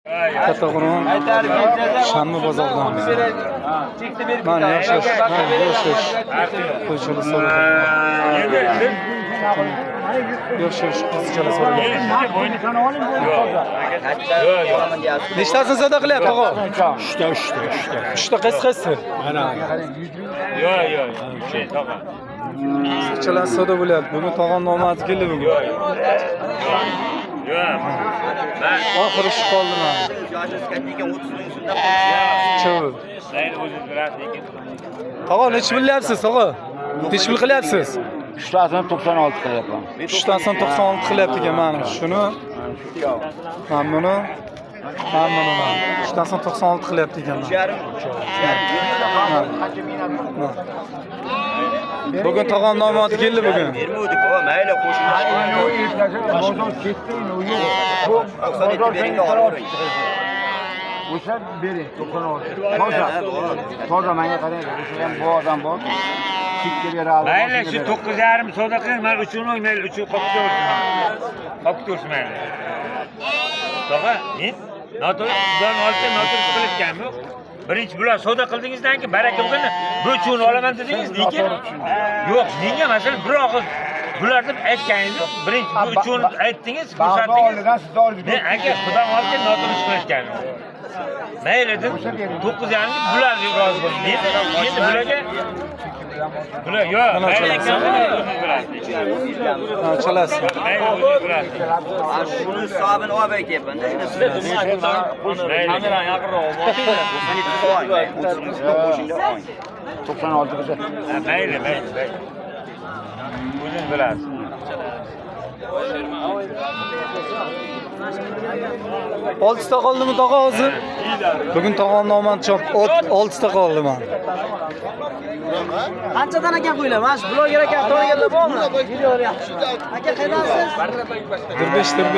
Kattaqo'rg'on shanba bozoridan. Mana yosh yosh, mana yosh yosh qo'ychilar savdo. Yosh yosh qizchalar savdo. Nechtasini savdo qilyapti, tog'a? Uchta, uchta, uchta. Uchta qaysi qaysi? Mana. Yo'q, yo'q, yo'q. Tog'a. Qizchalar savdo bo'lyapti. Bugun tog'amni omadi keldi bugun. Yo'q. Yo'q. Man Oxiri shu qoldi mana. Chavi. mayli, o'zingiz bilasiz lekin. Tog'a, nechi pul tog'a? Nechi pul qilyapsiz? Uchtasini 96 qilyapman. Uchtasini 96 qilyapti ekan mana shuni. Mana buni. Mana buni mana. Uchtasini 96 qilyapti ekan. Mana. Mana. Bugun tog'amni omadi keldi bugun. Bermovdik baba, mayli qo'shinglar. Bozor ketdi, yo'q. Bu 97 bering, olavering. O'sha bering 96. Toza. Toza, menga qarang, o'sha ham bu odam bor. Chekka beradi. Mayli, shu 9,5 savdo qiling, man 3 uni mayli, 3 qolib ketaversin. Qolib ketaversin mayli. Tog'a, men noto'g'ri, Xudoni olsa noto'g'ri qilayotganim yo'q. Birinchi bular savdo qildingizdan keyin baraka bo'lganda bu uchini olaman dedingiz, lekin yo'q, menga masalan bir og'iz bular deb aytganingiz yo'q. Birinchi bu uchini aytdingiz, ko'rsatdingiz. Oldidan sizni olib Men aka, Xudo olsa noto'g'ri qilayotganim yo'q. Mayli dedim, 9,5 bular rozi bo'ldi. Endi bularga bular yo'q, Mana mayli chalasi. o'zingiz bilasiz. Ha, chalasi. Mayli, o'zingiz bilasiz. Shuni hisobini olib aytyapman-da. Mayli. Qo'shinglar, oling. 96 qilsa. Ha, mayli, mayli, mayli. O'zingiz bilasiz. Oltita qoldimi tog'a hozir? Bugun tog'amni omadi chop, oltita qoldi mana. Qanchadan ekan qo'ylar? Mana shu bloger aka, to'g'ri bormi? Aka, qaydansiz? Dirbesh, dirbesh.